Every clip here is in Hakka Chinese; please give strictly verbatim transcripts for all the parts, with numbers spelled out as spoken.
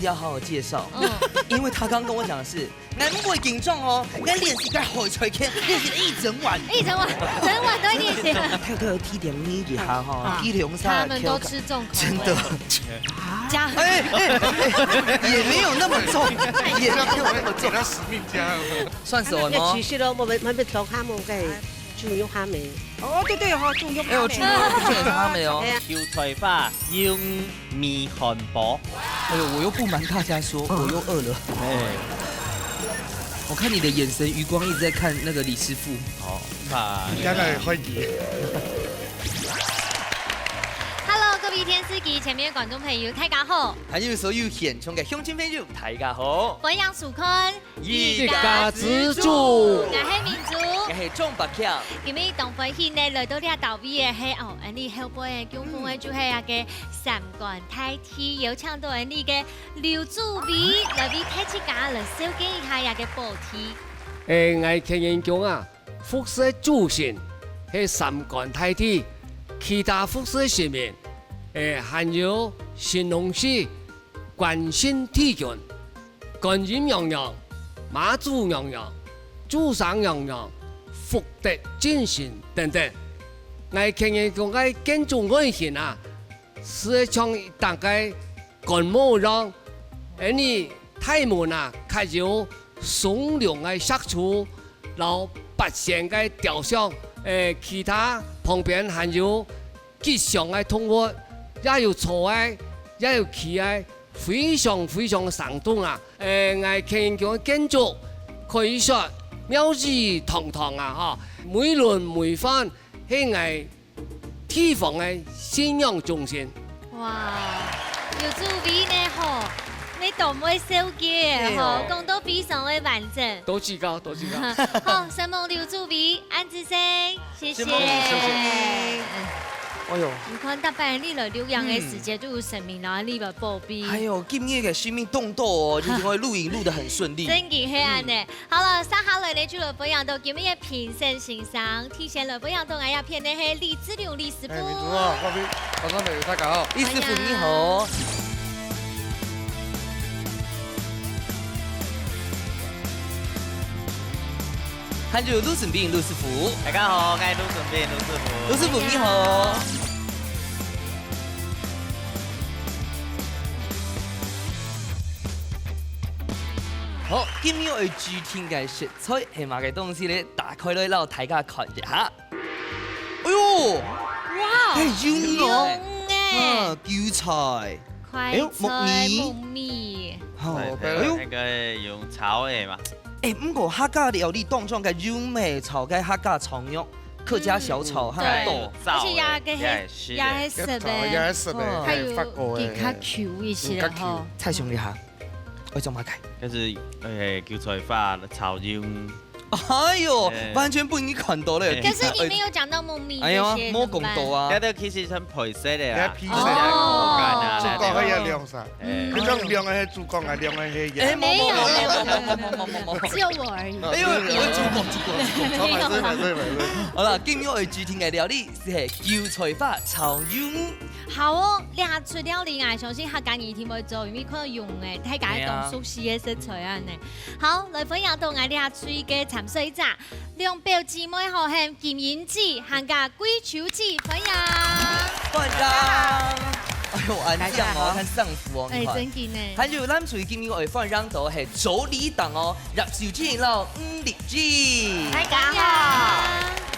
要好好介绍，嗯。因为他刚跟我讲的是，俺不会紧张哦，俺练习在海菜天，练习了一整晚。一整晚，整晚都练习。他有特地提点你一下哈，啊，一流上他们都吃重口味。真的。加哎哎哎，也没有那么重，也没有那么重。给他使命加。算什么？其实咯，我们我们做下午个猪肉下面。哦，对对哈，猪肉哎，我猪肉不是也是他们哦。哎呀，韭菜花用米饭包。哎呦，我又不瞒大家说，我又饿了。哎，我看你的眼神余光一直在看那个李师傅。好，那你看那个会议。Hello，各位电视机前面的观众朋友，大家好。还有所有现场的乡亲朋友，大家好。欢迎收看一家之煮。我是明珠。我是庄百強。今日當歡喜呢，來到這搭位个係哦，恁呢後背个供奉个就係那個三官大帝，邀請到恁呢个劉祖偉來為大自家來紹介一下這個寶地。誒，𠊎客人講啊，服侍祖先係三官大帝，其他服侍神明，誒，還有神農氏、關聖帝君、 觀音娘娘、媽祖娘娘、祖上娘娘、福德真神等等。𠊎客人講个建築外形啊，係像一頂个官帽樣，恁呢大門啊，刻有松龍个石柱，摎八仙个雕像，誒，其他旁邊還有吉祥个動物，也有草个，也有企个， 非常非常生動啊！誒，𠊎客人講建築可以說廟宇堂堂啊，吼，每輪每番係𠊎地方个信仰中心。哇，劉祖偉呢吼，你當會紹介吼，對哦。講到非常个完整。多指教，多指教。好，承蒙劉祖偉，恁仔細。 謝謝。承蒙，謝謝。哎喲。你看，逐擺你來錄影个時節，就有神明摎你來保庇。哎喲，今日个神明當多哦，就是我錄影錄得很順利。真个係恁呢。嗯。好了，接下來呢，就來分享到今日个評審先生，提前來分享到𠊎這片个係李志龍李師傅。哎，明珠好，各位觀眾朋友，大家好。李師傅你好。歡迎。 還有盧順斌盧師傅。大家好，𠊎係盧順斌盧師傅。盧師傅你好。好，今日愛指定个食材係麼个東西呢？打開來摎大家看一下。哎喲，哇，哎，有哦。有欸。啊，韭菜。 快菜、哎喲，木耳。木耳。好，對，哎喲。那個用炒个嘛。哎，毋過客家料理當中个油焇炒个客家炒肉，客家小炒，嗯，還有豆。對，而且也个係，也係也係熟个。也係熟个，哦。還有發酵个，佢較Q一些吼。佢較Q。太凶了哈，我做麼个？就是，誒，韭菜花炒油。 哎喲，哎。完全分你看到了。哎。可是你沒有講到木耳這些，哎呀，怎麼辦？無講到啊。這都其實很配色的啦。這配色的。哦。口感啊，這個還有兩色。哎。嗯。這種兩個係主角啊，兩個係演。哎，沒有，沒有，沒有，沒有，沒有，沒有，沒有。只有我而已。哎喲，哎喲，主角，主角，主角。沒有啦。好啦，今日愛指定个料理係韭菜花炒魷魚。好哦，這出料理啊，相信客家人一定會做，因為看到用个，大家都熟悉个食材啊呢。 好，來分享到𠊎這最个參賽者，兩表姊妹好喊金英姐，還加貴秋姐，歡迎。歡迎。哎喲，恁靚哦，大家好。還生福哦，你看。哎，真个呢。還有藍隊今日愛歡迎到係助理黨哦，葉秀珍摎吳麗珍。大家好。歡迎。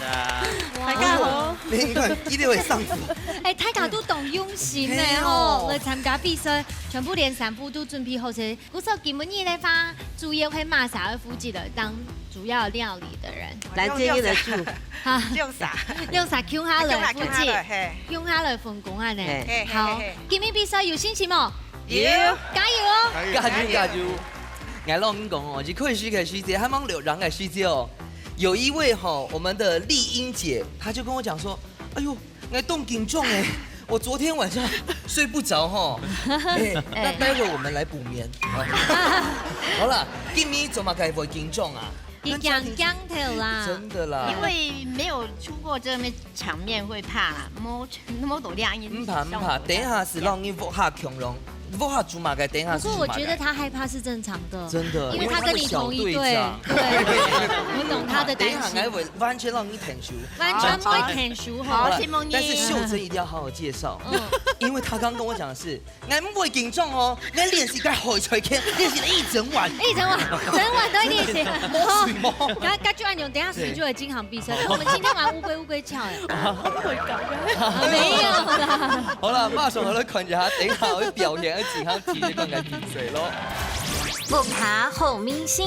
大家好。哎喲，你看，佢兜會生福。哎，大家都當用心呢，嘿哦。吼，來參加比賽，全部連衫褲都準備好勢。 故所今晡日个話，主要係麼儕會負責來當主要料理个人？藍隊个主。哈。用啥？用啥？共下來負責，共下來，嘿。共下來分工啊呢。嘿。嘿，嘿，好，嘿，嘿。今晡日比賽有信心無？有。加油哦！加油，加油，加油！𠊎摎你講哦，一開始个時節，還吂錄影个時節哦，有一位吼，我們的麗英姐，她就跟我講說，哎喲， 𠊎當緊張欸，我昨天晚上睡不著吼。欸，那待會我們來補眠。好啦，今晡日做麼个會緊張啊？佢驚鏡頭啦。真的啦。因為沒有出過這種場面，會怕啦，摸，摸到這樣。毋怕，毋怕，等一下係讓你屋下共樣。屋下煮麼个，等一下出去買个。不過我覺得他害怕是正常的，真的，因為他跟你同一隊，因為他是小隊長。對，我懂他的擔心。等一下，我完全讓你聽手。完全不會聽手吼。好，承蒙你。但是秀珍一定要好好介紹，嗯。因為他剛跟我講的是， 𠊎毋會緊張哦，𠊎練習該海菜乾，練習了一整晚。一整晚，整晚都在練習。真的，無睡無。哦，該，該就恁樣，等一下水就會進行比賽。對。那我們今天玩烏龜烏龜叫，哎。啊，沒有啦。好了，馬上來看一下，等一下會表現，會進行體育館个比賽咯。屋下好味緒，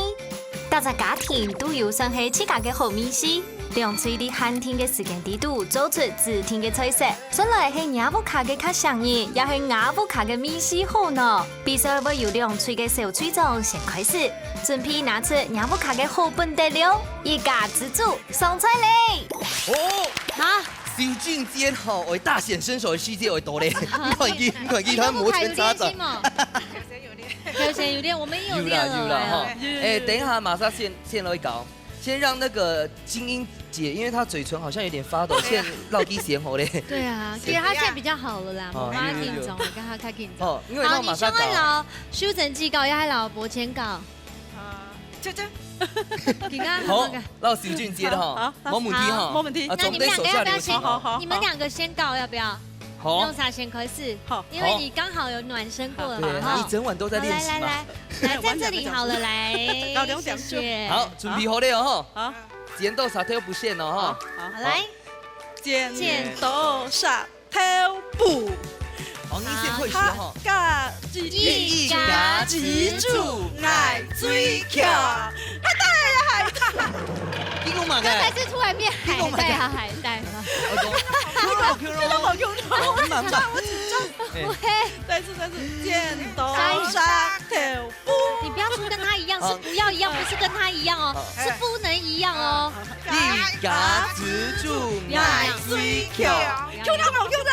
逐隻家庭都有算係自家个好味緒。 兩隊在限定个時間裡肚做出指定个菜色，算來係若屋下个較唌人，也係吾屋下个味緒好呢？比賽會由兩隊个小隊長先開始，準備拿出若屋下个好本底了，一家之煮上菜咧！哦，哈？秀珍姐吼，愛大顯身手个時節愛到咧，你看佢，你看佢，他摩拳擦掌。有先有練，我們也有練哦。有啦，有啦，吼。哎，等一下，馬上先，先來搞。 先讓那個精英姐，因為她嘴唇好像有點發抖，先落去先好咧。對啊，其實她現在比較好了啦，哦，無辦法緊張，有，有，有。我跟她較緊張。哦，因為好，你先愛摎秀珍姐教，也愛摎博謙教。啊，就這樣。緊啊，好，那個。摎秀珍姐的哈，好，好，無問題哈。好，無問題。啊，那你們兩個要不要先，總得手下留情哦。好，好，好。你們兩個先教要不要？ 好。用啥先開始？好。因為你剛好有暖身過了嘛，對，哈。你整晚都在練習嘛。好，來，來，來，來，在這裡好了，來，搞兩點鐘。謝謝。好，準備好了哦，哈。好。剪刀石頭布先哦，哈。好，好。好，來。剪刀石頭布。哦，你先開始哈。好。一家之，一家之煮，𠊎最強。啊，當然了，海帶。你講麼个？剛才是突然變海帶啊，海帶嗎？我講，Q咯，Q咯。真的好Q咯。哦，你蠻棒。我緊張。哎。喂。再次，再次，剪刀石頭布。你不要說跟他一樣，是不要一樣，不是跟他一樣哦，好。是不能一樣哦。一家之煮，不要一樣。𠊎最強。不要一樣。Q到無？Q到。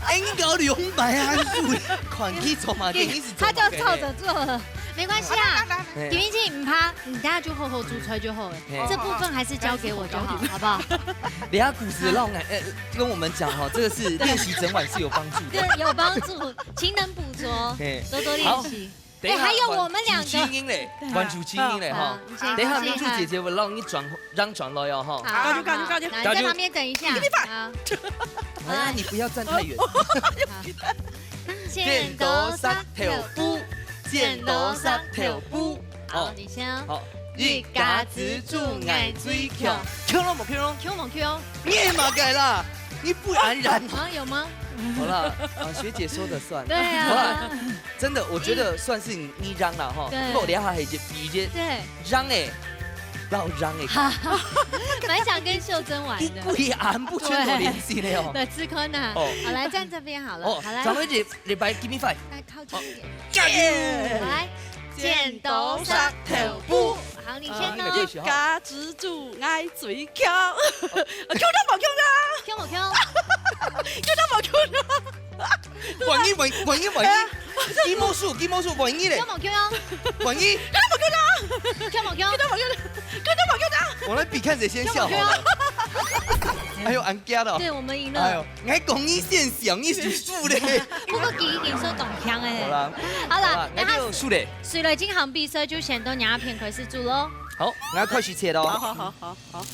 哎，你搞兩擺啊，你看去做嘛，給你一直做嘛，他就照着做了，沒關係啊。哎。點進去，你怕，你等下就好好煮出來就好了。哎。這部分還是交給我就好，好不好？等下故事讓我，呃，跟我們講哈，這個是練習整晚是有幫助的。對，有幫助，勤能補拙，嘿。多多練習。好。等一下，哎，還有我們兩個。玩出精英嘞，對。玩出精英嘞，哈。好，你先，等一下，你先。明珠姐姐，我讓你轉，讓轉來哦，哈。好，加油，加油，加油。好，你在旁邊等一下。加油。好。哎呀，你不要站太遠。好。剪刀石頭布，剪刀石頭布。好，哦。你先哦。好。一家之煮，𠊎最強。強了無強？強無強？你麼个啦？你不安然。啊，有嗎？好啦，啊，學姐說的算。對啊。好啦。 真的，我覺得算是你，你贏了哈。對。不過我等一下還有一個比賽，對。贏欸，老贏欸。蠻想跟秀珍玩的。你不然不全都聯繫了哦。對，吃虧呢。哦。好，來站這邊好了。哦，好，來。掌聲一，一擺，give me five。來，靠近一點。加油！來，剪刀石頭布。好，你先呢。啊，你開始哈。一家之煮，𠊎最強。哦。Q到無？Q到無？Q到無？Q到無？Q到無？萬一，萬，萬一，萬一，哎呀。金毛鼠，金毛鼠，萬一咧？Q到無？Q到無？萬一？Q到無？Q到無？Q到無？Q到無？Q到無？Q到無？我來比看誰先笑好了。哎喲，恁驚哦。對，我們贏了。哎喲，𠊎講你先笑，你就輸咧。不過佢已經算當強欸。好啦，好啦，好啦，那就輸咧。誰來進行比賽，就先到若片開始煮咯。好，𠊎開始切咯。好，好，好，好，好，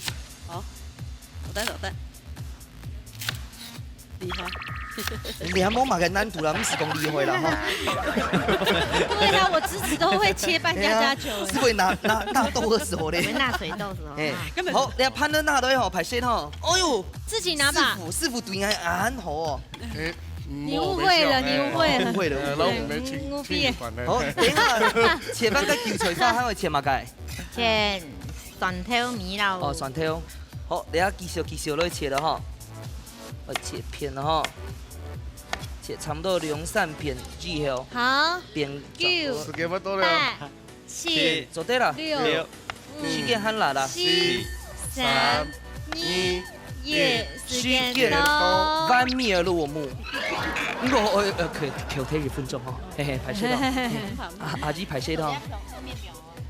好。好的，好的。 厲害。你還無麼个難度啦，毋使講厲害啦，哈。對啊，我直直都會切扮家家酒欸。哎呀，是會拿，拿，拿刀的時候咧。會拿水刀的時候。哎，啊。好，你看盤仔拿落去吼，歹勢吼。哎喲，自己拿吧。師傅，師傅對𠊎恁好哦。哎，你誤會了，你誤會了。哦，誤會了，誤會了。哎，老虎沒請，對，誤會。請你管的。好，等一下，切盤个韭菜花還會切麼个？切蒜頭米咯。哦，蒜頭。好，等下繼續，繼續落去切了哈。 我切片了哈，切差不多兩三片之後，好，變九，時間不多了。八，七，做得了，六，六，五，時間還來啦。四，三，二，一，時間到。完美的落幕。不過，呃，呃，可以，可以一分鐘哈，嘿嘿，歹勢了，嘿，阿，阿吉歹勢了。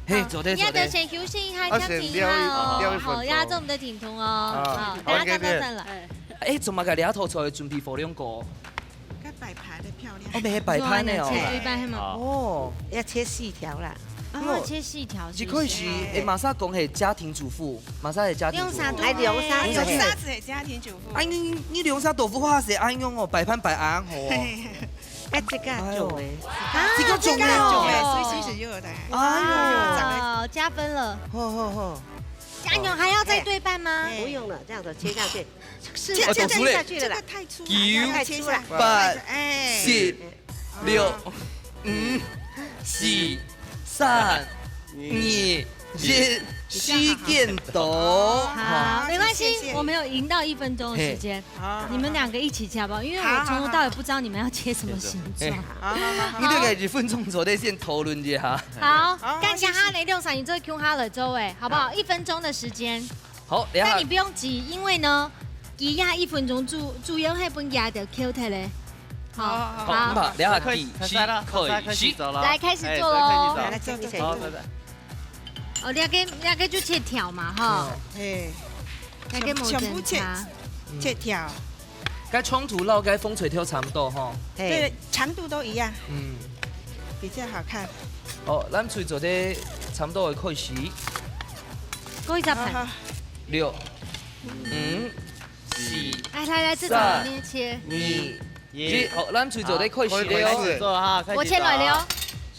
嘿，做得，你要不要先休息一下，做得。調整一下哦？啊，先調一，調一分鐘。好，壓中我們的停通哦。啊，好，等下再，OK，再，再來。哎，做麼个這道菜準備火龍果？該擺盤對，漂亮。哦，毋係擺盤个哦。切對半係嘛？哦。要切細條啦。哦，切細條，一開始，係毋係？誒，瑪莎講係家庭主婦，瑪莎係家庭主婦。兩儕都愛。哎，兩儕都係。兩儕係家庭主婦。哎，你，你兩儕豆腐花係恁樣哦，擺盤擺恁好哦。哎，這個重誒。哎呦。啊，這個重誒哦。這個重誒，所以其實就有的。哎呦。哇，加分了。好，好，好。加油，還要再對半嗎？哎。不用了，這樣子切下去。 是，哦，這樣切下去了啦。這個太粗了，九，太粗了。八，哎。十，六，五，四，三，二，一，時間到。好，沒關係，謝謝。我們有贏到一分鐘的時間。嘿。好，好，你們兩個一起切吧，因為我從頭到尾不知道你們要切什麼形狀。好，好，好，好。你兩個一分鐘左右先討論一下。好，好，感謝哈，謝謝。你兩儕人做共下來做誒，好不好？好。一分鐘的時間。 好，這下。但你不用急，因為呢，佢這一分鐘主，主要係分佢兜Q忒咧。好，好，好，好。好，這下計時開始。來，開始做囉。哎，開始做。來，做，做，做。好，來，來。哦，這個，這個就切條嘛，哈。嗯。嘿。這個無爭差。全部切，切條。 該長度摎該風吹條差毋多吼。嘿。對，長度都一樣。嗯。比較好看。哦，咱就做得差毋多个開始。過一隻盤。好，好。六，五，四，來，來，來，這種三，裡面切。二，一。好，咱就做得開始了哦。好，開始做哈，開始做哈。我切來了哦。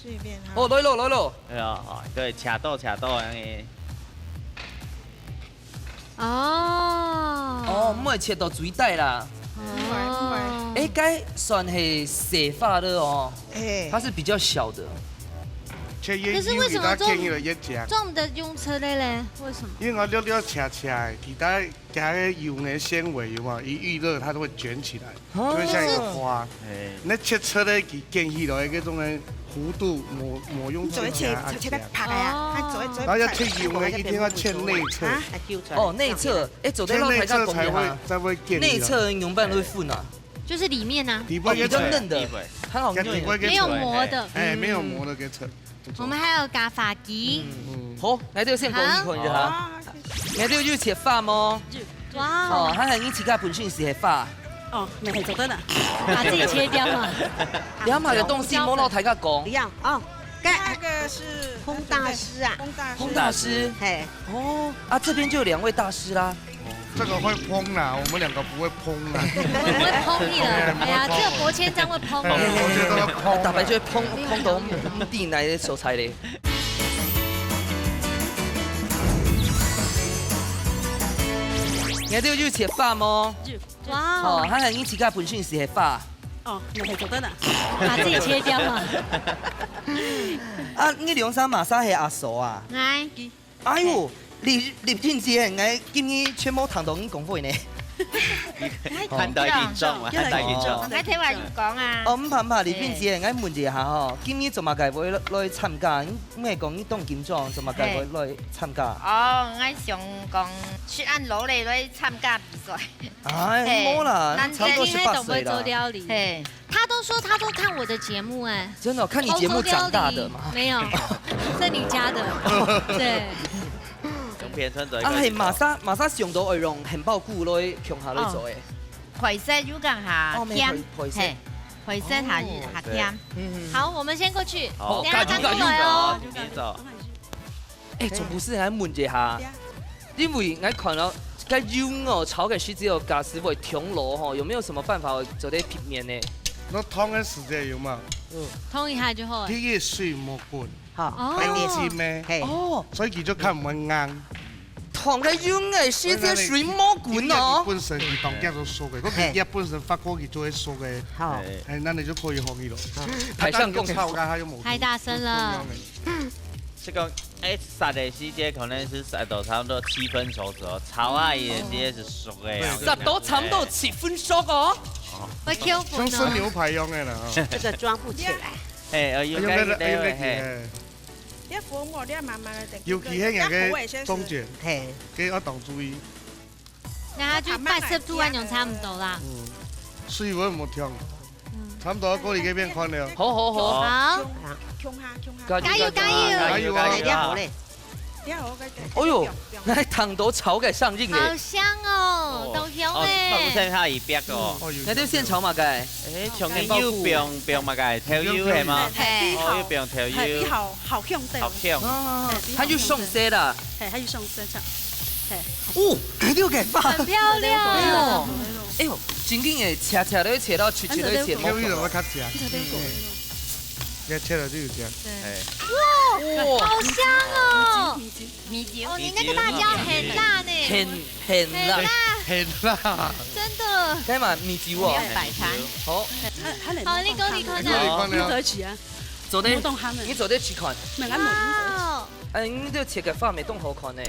隨便哈。哦，來咯，來咯。哎呀，哦，對，斜到，斜到，恁呢。 哦。哦，毋會切到最大啦。哦。毋會，毋會。誒，該算係細花了哦。哎。它是比較小的。切越幼，可是為什麼做，佢較堅，佢就越強。做毋得用切个咧？為什麼？因為我略略切切，其他加个油个纖維有無？一遇熱，它就會捲起來。 哦。就會像一個花。哎。那切出來佢捲起來，該種个弧度，無，無用切啊，你做得切，切，切得拍个啊，哦。啊，做得，做得然後要切油呢，一定要切內側。啊？哦，內側，哎，做得摎大家講一下。切內側才會，才會捲起來。內側用粄會粉啊？就是裡面啊。底部个切。哦，比較嫩的，底部。它好像有點，該底部个切。沒有膜的。哎，沒有膜的該切。 我們還有加花枝。嗯。好，𠊎兜先講一下。好。𠊎兜有切花無？哇哦。哦，還係你自家本身係花。哦，毋係做得啦。把自己切掉嘛。你還買个東西無摎大家講。一樣哦，該，那個是彭大師啊。彭大師。彭大師。嘿。哦，啊，這邊就有兩位大師啦。 這個會膨啦，我們兩個不會膨啦。我們不會膨你了，哎呀，哎，不會膨。只有伯謙這樣會膨。哎，我覺得會膨。大伯就會膨，膨到毋知哪個所在咧。你兜有切花無？哇哦。哦，還係你自家本身係花。哦，毋係做得啦。把自己切掉嘛。啊，你兩儕麼儕係阿嫂啊？哎。 哎喲，李，李品姐，𠊎今日全無聽到你講話呢。你看到緊張嘛，看到緊張。𠊎聽話有講啊。哦，毋怕毋怕，李品姐，𠊎問一下吼，今日做麼个會來，來參加？你，你係講你當緊張，做麼个會來參加？哦，𠊎想講，食恁老咧來參加比賽。哎，嘿，無啦，差毋多十八歲啦。嘿。 他都說他都看我的節目哎。真的哦，看你節目長大的嘛。沒有，是你家的。對。從片穿走一個啊，係，麼儕，麼儕想到會用杏鮑菇來共下來做誒？哦。配色有講下哦，無甜，配，配色。嘿，配色下，哦，下甜。嗯。好，我們先過去，好，等下剛過來哦。加油，加油，加油。你走。 誒，總不是還問一下，對啊。因為𠊎看到該油哦，炒个時節哦，假使會燙落吼，有沒有什麼辦法做得避免呢？該燙个時節有嘛？嗯。燙一下就好了。第一水無滾，好，哦。還有浸咩？嘿。哦。所以佢就較毋會硬。燙个油个時節水無滾哦。佢本身佢當驚做熟个，嘿。佢本身發過佢就會熟个。好。哎，那你就可以放佢咯。好。台上共賞。啊，但你就炒个，佢又無。太大聲了。不一樣的。 這個，哎，殺个時節可能係殺到差不多七分熟左右，炒下去个時節係熟个。對，對，對。殺到差不多七分熟哦。會Q粉哦。像生牛排一樣个啦，哦。這個裝不起來。嘿，哦，用該，用該，用該，嘿。嘿。你要浮沫，你要慢慢地等。尤其係該个中間，嘿。該要當注意。 該就八十度恁樣差毋多啦。嗯，水分無忒，嗯。差毋多過你該片看了。好，好，好。好。共下，共下。加油，加油，加油，加油。哎，你好咧。哦喲，來糖豆炒个上癮咧。好香哦，哦，豆香哦，欸。放生下一百哦。嗯，哦，有香。該就先炒麼个？欸，像你有放，放麼个？豆油係無？係，哦，有放豆油。係，好，好香，對。好香。哦，係，還有上色啦。係，還有上色，係。哦，還有个花。很漂亮。哎喲，哎喲，正經个，切切落，切落，切切落，切無。豆油就會較香。嗯。 你切了就有香。對。欸。哇，哇。好香哦！米酒。哦，你那個辣椒很辣呢。很，很辣。很辣。很辣。真的。該嘛，米酒哦。不要擺盤。好。好，你講，你講。你講，你講。你做得試看。哇哦。哎，你這切个畫面當好看呢。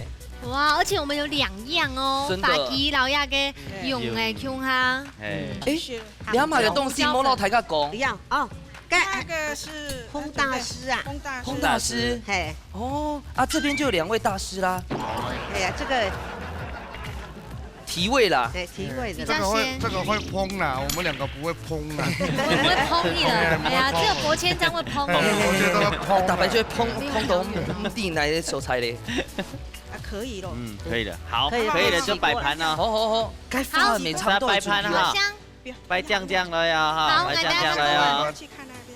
哇，而且我們有兩樣哦，真的。花枝摎該个用个共下。欸。嗯。欸， 你還有麼个東西無摎大家講？一樣哦，該，那個是，烘大師啊。烘大師。烘大師。嘿。哦，啊，這邊就有兩位大師啦。哎呀，這個提味啦。對，提味的啦。這個會，比較鮮。這個會膨啦，我們兩個不會膨啦。我們不會膨你了。對，我們不會膨。哎呀，只有伯謙這樣會膨。哎，我覺得會膨。大伯就會膨，膨到地泥个所在咧。啊，可以咯。嗯，可以了。好，可以了。可以了，就擺盤了。好，好，好。該畫面差不多就出來了。好，擺盤了哈。好香。 擺醬醬了呀，哈，好，擺醬醬了呀。來，來，來，來，去看那邊。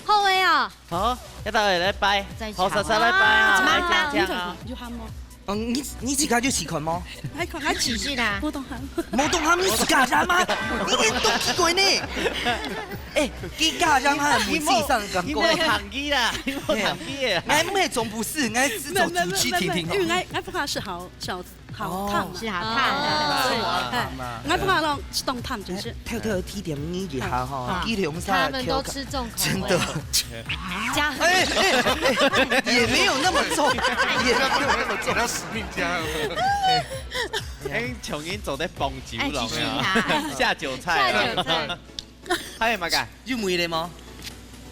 好味哦。好，一道來拜，再炒。好，煞煞來拜啊，哇。擺醬醬啊。你就喊哦。嗯，你，你自家就試看無？還看，還試試啦。無當喊。無當喊，你自家喊嗎？你，你都奇怪呢。欸，自家喊還有自家感覺呢。你無，你無糖衣啦，你無糖衣啊。嘿啊，𠊎毋係總不是，𠊎係做主持聽聽吼。沒有，沒有，沒有，沒有，因為𠊎，𠊎不怕是好笑。 好燙。哦。是好燙的。哦。是好燙嘛。哎，哎，不過咯，是凍燙，就是。偷偷提點你一下哈，啊。基隆賽的口感。他們都吃重口味。真的。加很多。哎，哎，哎，也沒有那麼重，也沒有那麼重。要使命加。哎，像人做得傍酒了，哎，繼續拿。下酒菜了。下酒菜。 還有麼个？有味咧無？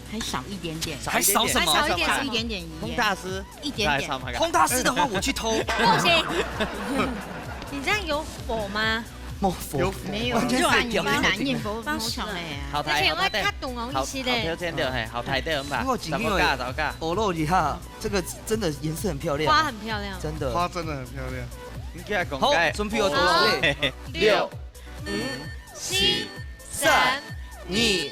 還少一點點。還少什麼？還少一點什麼？少一點點鹽。烘大師，一點點。還少麼个？烘大師的話，我去偷。不行。你這樣有火嗎？沒有火。有火。沒有，完全是表面的。就按你們拿念佛佛上來啊。好，而且我較懂哦，好，一些咧。好，好，對，對，嘿，好，太對了嘛。不過今天有怎麼搞，怎麼搞？哦，肉一下，這個真的顏色很漂亮。花很漂亮。真的。花真的很漂亮。你給他講好，該準備好多少位？五、六、五、四、 三、二、一，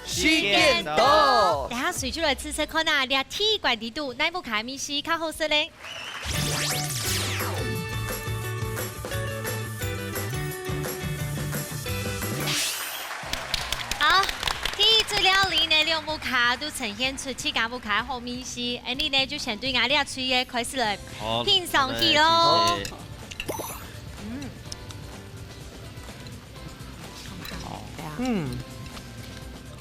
時間到。等下隨手來試試看啊，這鐵罐裡肚，哪一款个味緒較好食咧？好，第一組料理呢，兩屋下都呈現出自家屋下个好味緒。恁呢呢，就先對𠊎這組个開始來好，品嚐起咯。來，謝謝。嗯。 嗯。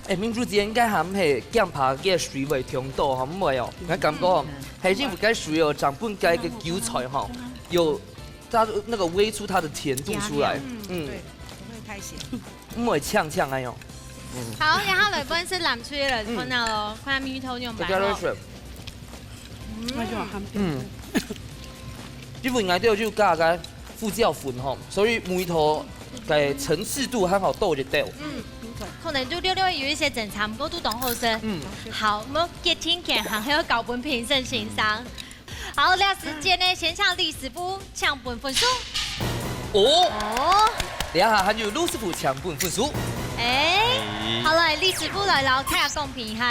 欸，明珠姐應該還係驚怕該水會忒多吼，毋會哦。𠊎感覺哦，嗯。係因為該水哦，正分該个韭菜吼，有它的那個煨出它的甜度出來。加料。嗯。嗯。對，不會太鹹。毋會嗆嗆哎喲。嗯。好，然後來分係藍隊來看下咯，嗯。看下味緒仰般吼。這個水。嗯。那就好看。嗯。因為𠊎兜就加該 胡椒粉吼，所以味道个層次度還較多一點。嗯，可能就略略有一些爭差，毋過都當好食。嗯。好，𠊎決定權還係愛交分評審先生。好，這時間呢，先請理事傅請分分數。哦。哦。這下還有理事傅請分分數。欸，欸。好來，理事傅來摎大家公平一下。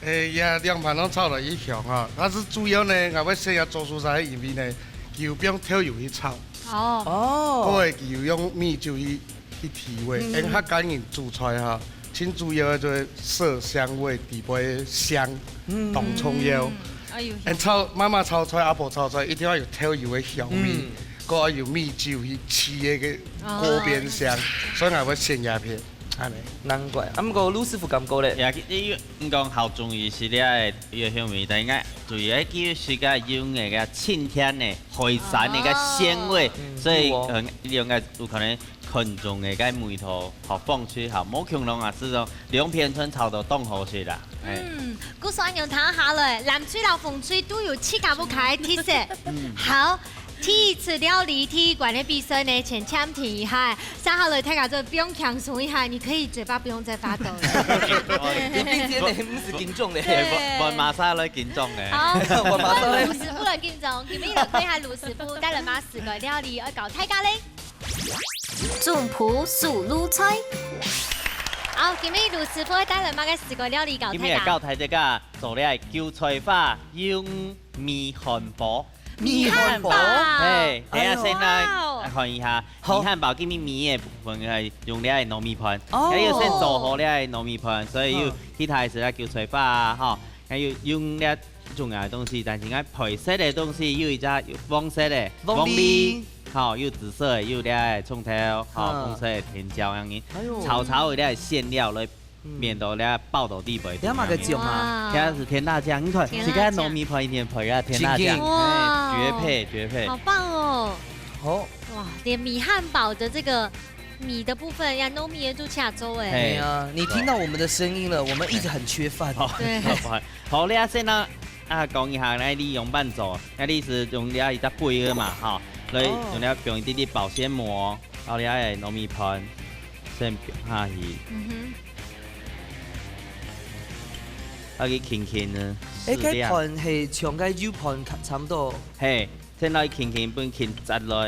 欸，這兩盤攏炒到已香哈，但是主要呢，𠊎會選這做蔬菜，因為呢，佢有放豆油去炒。哦。哦。過後佢有用米酒去，去提味，嗯。因為客家人煮菜哈，盡主要就係色香味，底背香，嗯。當重要。嗯，哎喲，因炒，媽媽炒菜，阿婆炒菜，一定愛有豆油个香味，嗯。過後愛有米酒去提該个鍋邊香，哦。所以𠊎會選這片。 恁呢。難怪。啊，毋過理事傅感覺咧？呀，佢，佢，你講好中意係這个，這个香味，但應該主要係佢係个有那個清甜个海產个鮮味，哦。嗯，所以，有哦。呃，應該有可能看中个該味道，好放出，好，無共樣啊，係講兩片全炒到當好食啦。欸。嗯，故所恁樣聽下來，藍隊摎紅隊都有自家屋下个特色。嗯。好， 第一組料理第一關个比賽呢，先暫停一下，接下來大家就放輕鬆一下，你可以嘴巴不用再發抖了。哦，你今天呢，毋使緊張咧。對。我，我馬上來緊張咧。好，我馬上來。我們理事傅緊張，今日來看一下盧師傅帶來麼个四個料理愛教大家咧。總鋪手路菜。好，今日盧師傅愛帶來麼个四個料理教大家？今日教大家做這个韭菜花用米漢堡。米漢堡。嘿，等一下先來看一下，哎喲。哇哦。好。米漢堡今日米个部分係用這个糯米飯，哦。該又先做好這个糯米飯，所以又，嗯。其他係這韭菜花啊，吼，該又用這 重要个東西，但是𠊎配色个東西有一隻有黃色个，黃梨。黃梨，吼，有紫色个，有這个蔥頭，吼，嗯。紅色个甜椒恁樣，哎喲。炒炒有這个餡料來，嗯。變到這个爆到地背。你要麼个醬啊？哇。這係甜辣醬，你看，甜辣醬。這个糯米飯一定配啊，甜辣醬，真的。哇。哎，絕配，絕配。好棒哦。好。哇，連米漢堡的這個米的部分，呀，糯米也都加州哎。嘿。對啊，你聽到我們的聲音了，我們一直很缺飯。好，對。好，好，這下先呢， 啊，講一下，𠊎這仰般做，𠊎這係用這一隻杯仔嘛，吼，來，哦。用這放一滴滴保鮮膜，然後這个糯米飯先放下去。嗯哼。啊，去輕輕呢，哎，該試一下。飯係像該油飯差，差不多。嘿，先來輕輕分佢接落。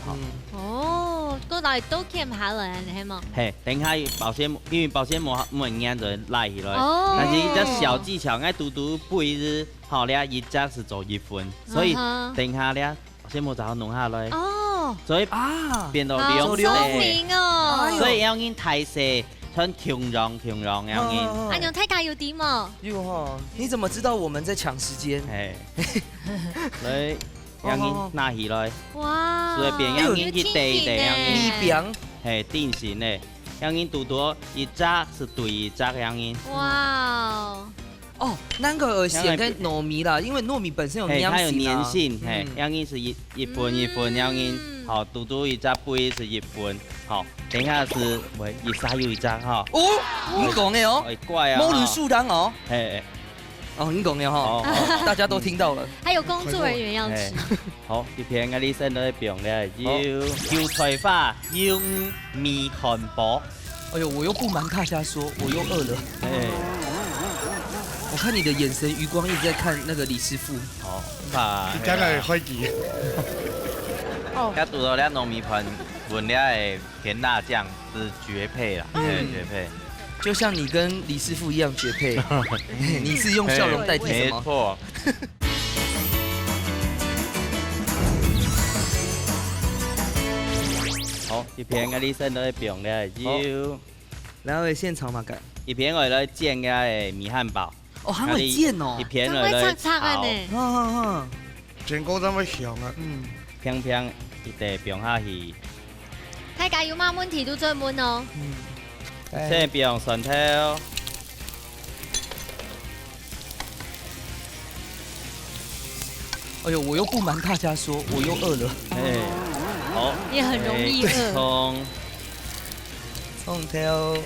嗯。哦，過來都撿下來，係無？嘿，等下保鮮膜，因為保鮮膜毋會黏著拉起來。哦。但是一隻小技巧，𠊎堵堵杯仔，吼，這一隻係做一份，所以嗯哼。等下這保鮮膜正好弄下來。哦。所以啊，變到兩份。好聰明哦。哎喲。所以愛用大細，像共樣，共樣愛用。嗯，嗯，嗯。恁樣大家有知無？有吼，你怎麼知道我們在搶時間？嘿。來， 恁樣拿起來。哇。所以變恁樣去啜一啜，恁樣。米餅。嘿，定型个。恁樣堵堵一隻係對一隻恁樣。哇哦。哦，難怪會選該糯米啦，因為糯米本身有黏性啊。嘿，它有黏性，嘿，嗯。恁樣係一，一份一份恁樣。嗯。好，堵堵一隻杯係一份。好，等一下係，喂，一儕有一隻哈。哦，你講个哦。哎，怪啊，無論數量哦。嘿，嘿。 哦，你講个吼，哦，哦，哦。大家都聽到了。還有工作人員要吃。哎，好，這片𠊎這先來放了，有韭菜花，用米漢堡。哎喲，我又不瞞大家說，我又餓了。哎。我看你的眼神餘光一直在看那個李師傅。好，你敢來會記？哦。該堵到了糯米飯，搵了个 甜辣醬是絕配啦，嗯。對，絕配。就像你跟李師傅一樣絕配。你是用笑容代替什麼？沒錯。好，這片𠊎這先來放了，好。有。然後現場嘛，改。這片𠊎來煎个米漢堡。 哦，還會煎哦。一片來來炒。會脆脆个呢。哈哈哈。煎過正會香啊。嗯。平平一塊放下去。大家有麼問題都再問哦。嗯。先放蒜頭。哎喲，我又不瞞大家說，我又餓了。哎，好。也很容易餓。哎，蔥。蔥頭。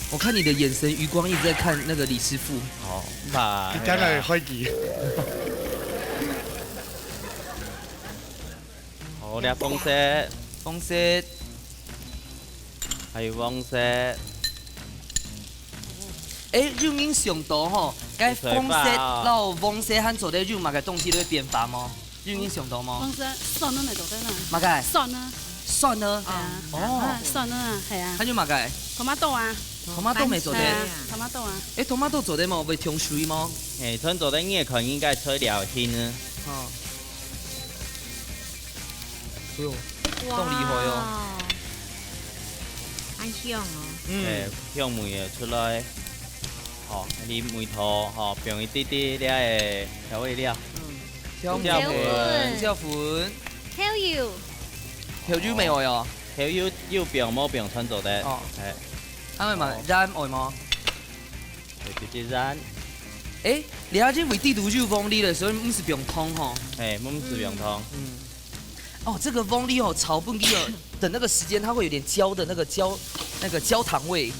我看你的眼神餘光一直在看那個李師傅。好，那你敢來會記？好，這紅色。紅色。還有黃色。哎，有人想到吼，該紅色摎黃色還做得有麼个東西來變化無？ 有人想到無？黃色蒜仔做得啦。麼个？蒜仔。蒜仔？係啊。哦。啊，蒜仔啊，係啊。還有麼个？tomato啊。tomato乜做得？係啊，tomato啊。誒，tomato做得無？會忒水無？誒，全做得，你看應該材料新啊。哦。哎喲，哇，當厲害哦。恁香哦。嗯。誒，香味也出來。好，你梅頭，好，放一滴滴這个調味料。嗯。 胡椒粉。胡椒粉。豆油。豆油無愛哦？豆油有放無放全做得。哦。係。還有嘛，好。鹽愛無？有一滴鹽。誒，你啊，因為底肚有黃梨了，所以毋使放湯吼。係，毋使放湯。嗯。哦，這個黃梨哦，炒分佢哦，等那個時間，它會有點焦的那個焦，那個焦糖味。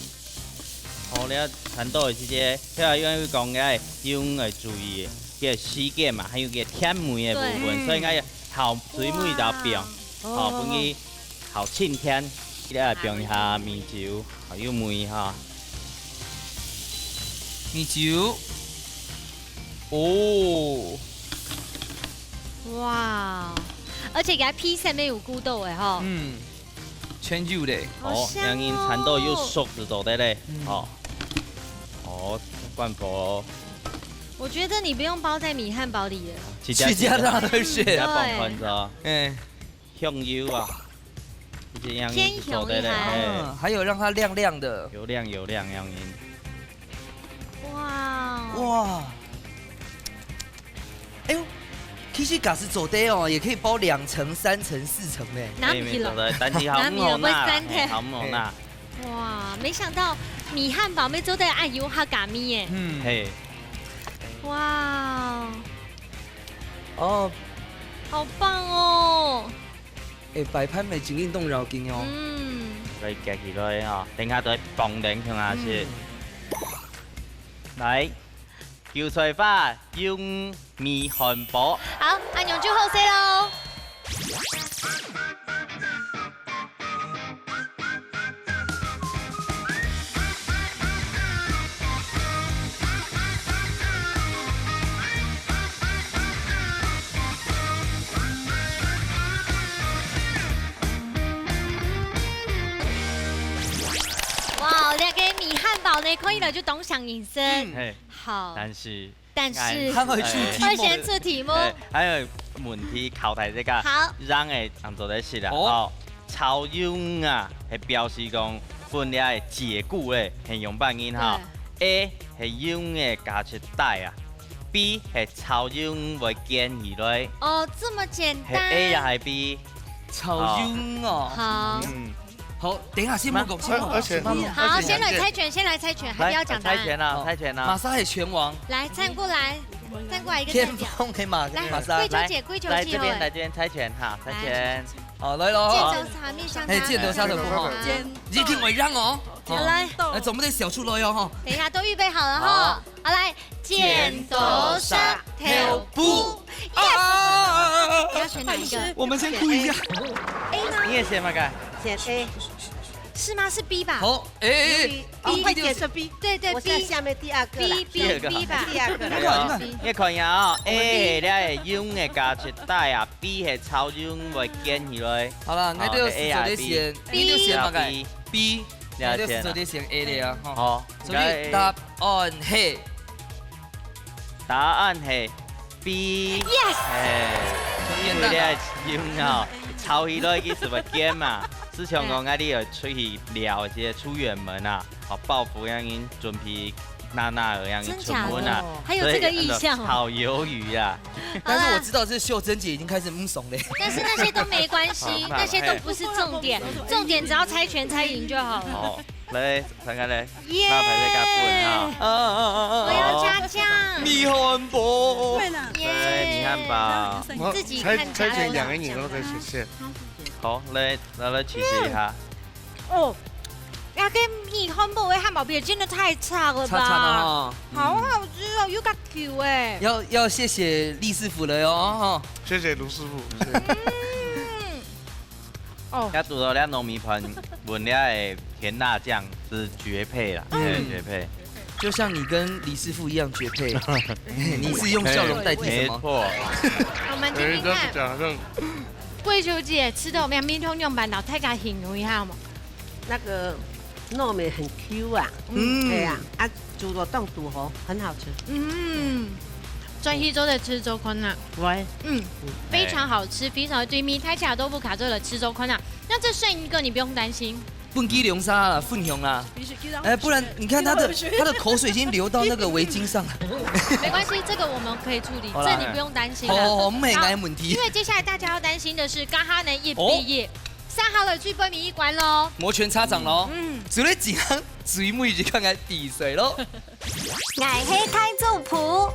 好，你看到个時節，佢啊，因為講个用个注意，个時間嘛，還有个甜味个部分，對。所以愛好水尾就放，哇。好，分佢好清甜。你來放一下米酒，好，有味哈。米酒。哦，哇，而且佢个皮上面有骨頭个吼。嗯，全有咧。好香哦。哦，恁樣煎到又熟就做得咧。嗯。哦，哦，關火哦。我覺得你不用包在米漢堡裡了。直接直接拿來食。直接放飯哦。哎。香油啊，一直恁樣煎香油做得咧，還。哎。嗯，還有讓它亮亮的。有亮有亮，恁樣。哇。哇。哎呦，其實假使做得哦，也可以包兩層、三層、四層呢。拿毋起來。哎，沒錯的，但是好毋好拿啦，拿毋起來會散忒。嘿，好毋好拿。哇，沒想到米漢堡乜做得恁有客家味耶。嗯。嘿。哇。哦。好棒哦。 哎，擺盤乜真緊動腦筋哦。嗯。所以夾起來吼，等下就會放等同下去。嗯。來，韭菜花用米漢堡。好，恁樣就好勢咯。 哇，這個米漢堡呢，看起來就當像人生。嗯。嘿，好。但是但是，還會出題目。會先出題目。哎，還有問題考大家。好。讓个恁樣做得食啦，哦。哦，炒魷魚啊，係表示講分了个結果咧，係仰般形哈？對。A係魷魚个價值低啊，B係炒魷魚會堅起來。哦，這麼簡單。係A也係B？炒魷魚哦。好。嗯。 好，等一下，先莫講，先莫講，而且，先莫講。好，先來猜拳，先來猜拳，還不要講答案。猜拳啊，好，猜拳啊。馬上係拳王。來，站過來，站過來一個站角。天風黑馬，來，馬上。桂秋姐，桂秋姐，來這邊，來這邊猜拳哈，猜拳。來。好，來咯。箭頭啥，面向他。哎，箭頭啥都不好。好。一定會讓哦。好，來。來，總不能小出來哦，哈。等一下，都預備好了哈。好。 好，來，剪刀石頭布。啊！Yes！你要選哪一個？我們先哭一下。A呢？你也選哪個？選A。是嗎？是B吧？好，哎，哎，哎，哦，B，快點選B。對，對，我現在B。下面第二個啦。B，B，第二個。B吧。第二個啦。沒有，你看。你看呀哦，A係了个魷魚个價值低啊，B係炒魷魚會堅起來。好啦，好，那就係做得選，A啊，B。你就選哪個？B。B。 了解啦。你就做得選A了啊，吼。好，所以答案係，答案係B。Yes！哎，因為你个魷魚吼，炒起來其實會堅嘛，就像講啊，你有出去尞一些出遠門啊，哦，包袱樣樣準備拿拿个樣樣出門啊，真假的？還有這個意象哦。所以，呃，炒魷魚啊， 但是我知道是秀珍姐已經開始毋爽了。但是那些都沒關係，好，那，那些都不是重點，嘿。重點只要猜拳猜贏就好了。好，來，看看咧，耶！那排隊較穩哈。啊，啊，啊，啊，我要加醬。米漢堡。對啦。耶！來，米漢堡。我自己看起來猜，猜拳兩個人都在實現。好，來，來，來，試試一下。 哦，那個米漢堡个漢堡皮真的太差了吧？差，差了哈。好好吃哦，嗯。又較Q哎。要，要謝謝李師傅了喲，哈。謝謝盧師傅。嗯。哦。要堵到那糯米飯，搵了个甜辣醬是絕配啦，嗯。哎，絕配。就像你跟李師傅一樣絕配，你是用笑容代替什麼？沒錯。我們聽聽看。哎，這樣講好像桂秋姐，食到面面通用板豆，大家形容一下好無？ 那個糯米很Q啊，嗯。對啊，啊，煮到當肚吼，很好吃。嗯，轉去做得試做看啊。喂。嗯，非常好吃，非常對面，大家都不卡做了試做看啊。那這剩一個，你不用擔心。分佢兩儕啦，分享啦。哎，不然你看他的，他的口水已經流到那個圍巾上了。沒關係，這個我們可以處理，好啦。這你不用擔心了。好，好，好，毋係𠊎个問題。好，因為接下來大家要擔心的是，剛剛呢，一比一。哦。 接下來最尾一關咯。摩拳擦掌咯。嗯。除了這項，最尾就看看比賽咯。𠊎係大主廚。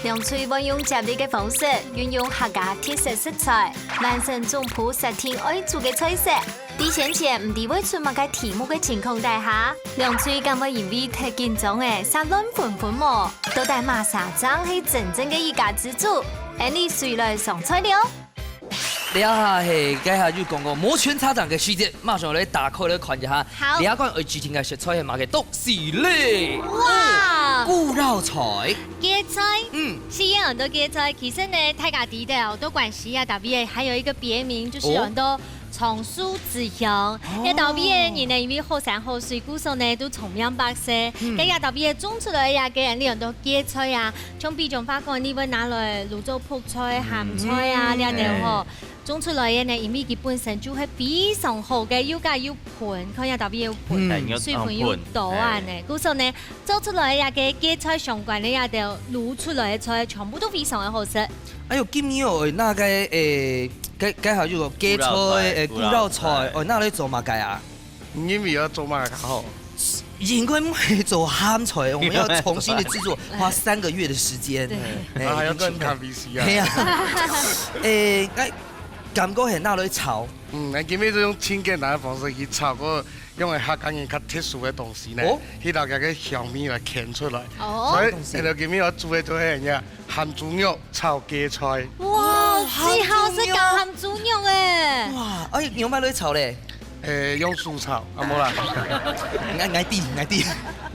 兩隊會用接力个方式，運用客家特色食材，完成總鋪設定愛煮个菜色。在先前毋知會出麼个題目个情況底下，兩隊敢會因為忒緊張而煞亂紛紛無？到底麼儕正係真正个一家之煮？𫣆俚隨來上菜了。 這下係，該下就講過摩拳擦掌个時節，馬上來打開來看一下。好。這款愛指定个食材係麼个東西咧？哇，古老菜。芥菜，嗯。西安很多芥菜，其實呢，大家知道，都管西安特別，還有一個別名，就是有很多長壽之鄉。哦。也特別个人呢，因為好山好水，故所呢，都長命百歲。嗯。該也特別種出來呀，該有很多芥菜啊，像比如話講，你會拿來滷做覆菜、鹹菜啊，嗯。這兜吼。 種出來个呢，因為佢本身就係非常好个，又加又賁，看一下特別有賁，嗯。水分又多啊呢。嗯。故所呢，做出來个該芥菜相關个這兜滷出來个菜，全部都非常个好食。哎喲，今日哦，那個，誒，該，該還有個芥菜，古老菜，誒，古老菜，古老菜。哦，拿來做麼个啊？ 你認為愛做麼个較好？應該毋會做鹹菜，我們要重新的製作，花三個月的時間。對。哎，啊，還要一定是。等咖啡時啊。嘿啊。誒，哎，感覺很拿來炒。嗯，𠊎今日就用盡簡單个方式去炒，過用个客家人較特殊个東西呢，哦。去拿佢个香味來牽出來。哦。所以，啥東西？𠊎今日要煮个就係恁樣，鹹豬肉炒芥菜。哇，哦，最好係鹹豬肉。鹹豬肉誒。哇，哎，你用麼个來炒咧？ 誒，用手炒，啊，無啦。𠊎，𠊎知，𠊎知。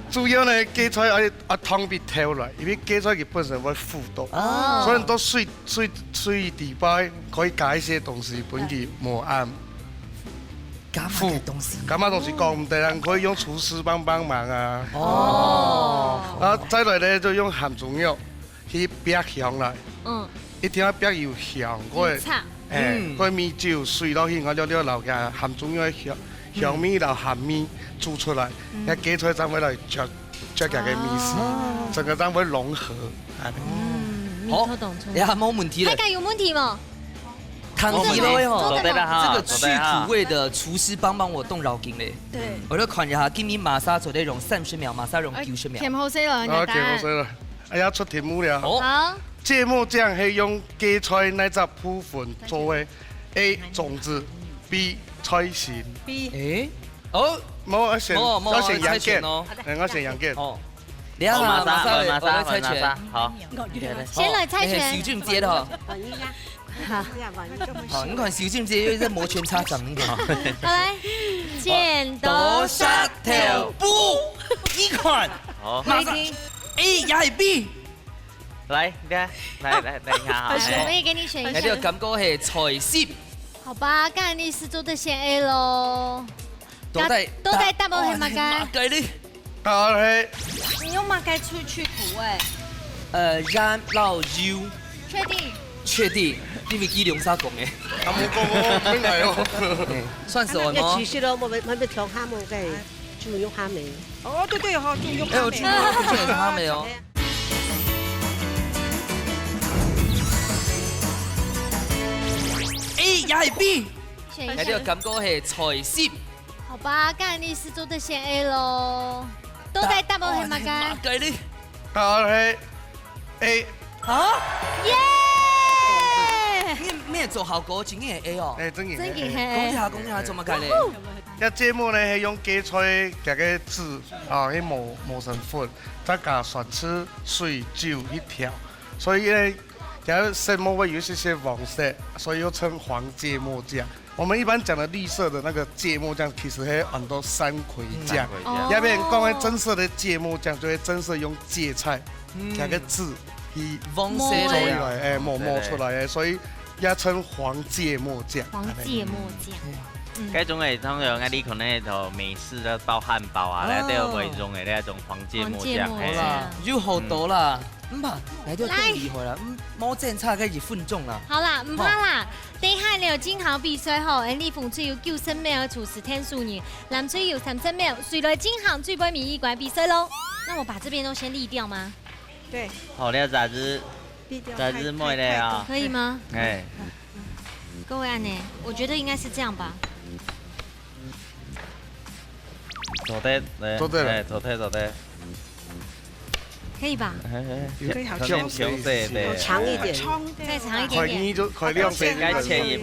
主要呢，芥菜愛，愛燙分透來，因為芥菜佢本身會苦到，哦。所以你到水，水，水底背可以加一些東西，分佢無恁苦。加麼个東西？加麼个東西講毋得，人可以用廚師幫幫忙啊。哦。啊，再來呢，就用鹹豬肉。 去煏香來。嗯。一定愛煏有香，過，有炒。誒，嗯。過米酒、水落去，然後了了摎佢鹹豬肉个香，嗯。香味摎鹹味煮出來，嗯。該芥菜正會來接，接佢个味緒，哦。整個正會融合，恁樣。嗯，好，你做得出。也無問題了。大家有問題無？ 湯底落去吼，做得啦哈，這個去苦味的廚師幫幫我動腦筋咧。對。𠊎來看一下，今日麼儕做得用三十秒，麼儕用九十秒。哎，添好勢了，你的答案。好，添好勢了。哎呀，出題目了。哦。好。芥末醬係用芥菜哪隻部分做个？A，種子，B，菜心。B。誒，哦，無，我選，無，無，我選楊健。猜拳哦。哎，我選楊健。哦。你好，哦，麼儕，麼儕，麼儕，我來猜拳。麼儕，好。先來猜拳。哎，小俊接的哈。哦，你看。 好，你看小俊姐又在摩拳擦掌，你看。好，來，剪刀石頭布，你看，好。馬上，決定。A也係B。來，來，來，來，來，你看哈。好，我也給你選一下。哎，你个感覺係菜心。好吧，該你係做得選A咯。到底，到底答案係麼个？答案係麼个咧？ 答案係，你用麼个去，去苦味？呃，鹽摎油。確定？確定，因為佢兩儕講个。啊，無講，無講，毋係哦。哎，算係𠊎無。其實咯，𠊎，𠊎，𠊎調蝦米个，豬肉蝦米。哦，對對，吼，豬肉蝦米。哎，我豬肉蝦米就是蝦米哦。A也係B。選一下。哎，你个感覺係菜心。 好吧，該你係做得選A咯。到底答案係麼个？答案係A。啊？耶！你，你做效果真个係A哦。哎，真个係A。真个係A。恭喜下，恭喜下，做麼个咧？這芥末呢，係用芥菜佢个籽啊，去磨，磨成粉，再加酸醋、水、酒去調。所以呢，佢个色目會有一些些黃色，所以又稱黃芥末醬。 我們一般講的綠色的那個芥末醬，其實還有很多山葵醬。嗯，山葵醬。哦。那邊講的真色的芥末醬，就會真色用芥菜，嗯。加個字，去黃色的呀。做出來，哎，磨，磨出來的，所以也稱黃芥末醬。黃芥末醬。嗯。該種的，通常啊，你可能有美式的包漢堡啊，哦。那都有會用的那種黃芥末醬，黃芥末醬。嘿。好啦，有好多啦。嗯。 毋怕，來到更厲害啦，嗯，無爭差个一分鐘啦。好啦，毋怕啦。吼。等一下呢，有進行比賽吼，𠊎俚紅隊有九十秒个廚師聽手藝，藍隊有三十秒，誰來進行最尾一關比賽咯？那我把這邊都先濾掉嗎？對。好了，雜誌，濾掉雜誌妹了啊。太，太，太多。可以嗎？哎。各位恁呢，我覺得應該是這樣吧。做得，來，做得了。哎，做得，做得。 可以吧？嘿，嘿，可以，好像可能調色的。強一點。再長一點點。快二就，快兩杯就，應該前一，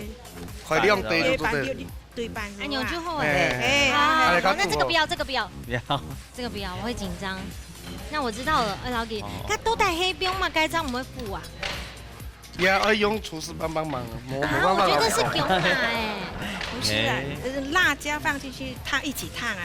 快兩杯就做得。對半就，對半是吧？哎，牛就好哎。哎，哎，好，哎，那這個不要，這個不要。不要。這個不要，我會緊張。那我知道了，二老弟，哦。那到底係用麼个醬毋會苦啊？ 也愛用廚師幫幫忙，無，無辦法啦。啊，我覺得是囧啊，哎。不是啊，哎。呃，辣椒放進去燙，一起燙啊。